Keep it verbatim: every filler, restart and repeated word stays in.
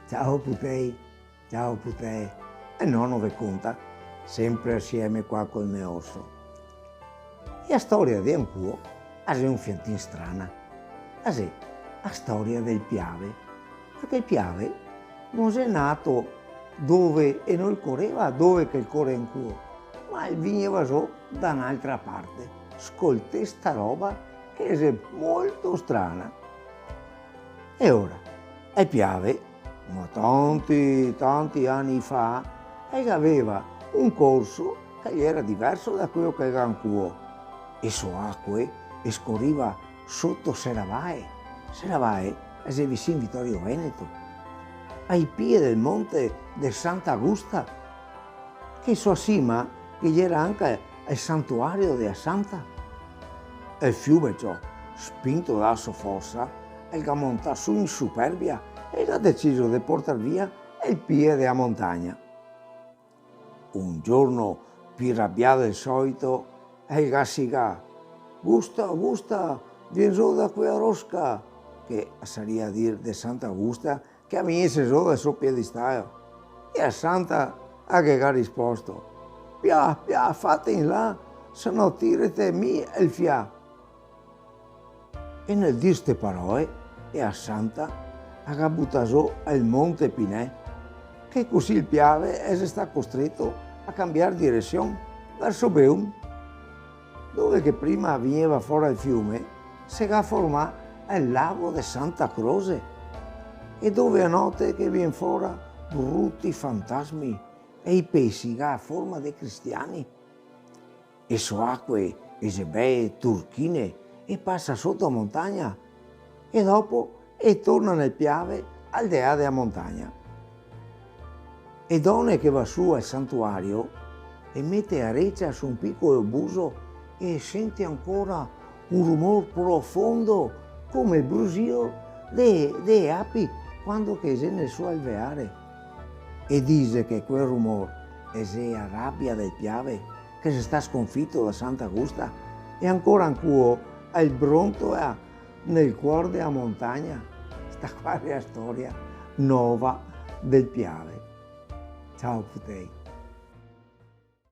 Ciao putei, ciao putee, el nono ve conta, senpre asieme qua col me orso. E a storia de ancuo a xe un fiantin strana, a xe a storia del Piave, parché el Piave no xe nato dove e no el coreva dove che el core ancuo, ma el vigneva zo da n'altra parte. Scoltè sta roba che xe molto strana. E ora, el Piave, ma tanti, tanti ani fa, el gaveva un corso che el gera diverso da queo che el ga ancuo, e so acue e scoriva soto Seravae. Seravae xe visin Vitorio Veneto, ai pie del monte de Santa Gusta, che so a sima ghe gera anca el santuario de a Santa. El fiume, ciò, spinto da la so forsa, el ga montà su in superbia e el ga deciso de portar via el pie de a montagna. Un giorno, pi rabià del soito, el ga sigà: "Gusta, Gusta, vien zo da quea rosca", che saria dir de Santa Gusta, che a vegnese zo dal so piedistal. E a Santa a ghe ga risposto: "Pià, pià, fate in là, se no tirete mi el fià." E nel dir ste paroe, e a Santa a ga butà zo el monte Pinè, che cusì el Piave el xe stà costreto a cambiar diresion verso Beum. Dove che prima vigneva fora el fiume, se ga formà el lago de Santa Croxe, e dove a note che vien fora bruti fantasmi e i pesi ga forma de cristiani. E so acue e xe bee turchine, e pasa soto a montagna, e dopo e torna nel Piave al de là de a montagna. E done che va su al santuario e mete a recia su un picolo buso e sente ancora un rumor profondo come el brusio de, de api quando che xe nel so alveare. E dixe che quel rumor el xe a rabia del Piave che xe stà sconfito da Santa Gusta e ancora ancuo el brontola nel cuor de a montagna. Sta qua xe a storia nova del Piave. Ciao putei.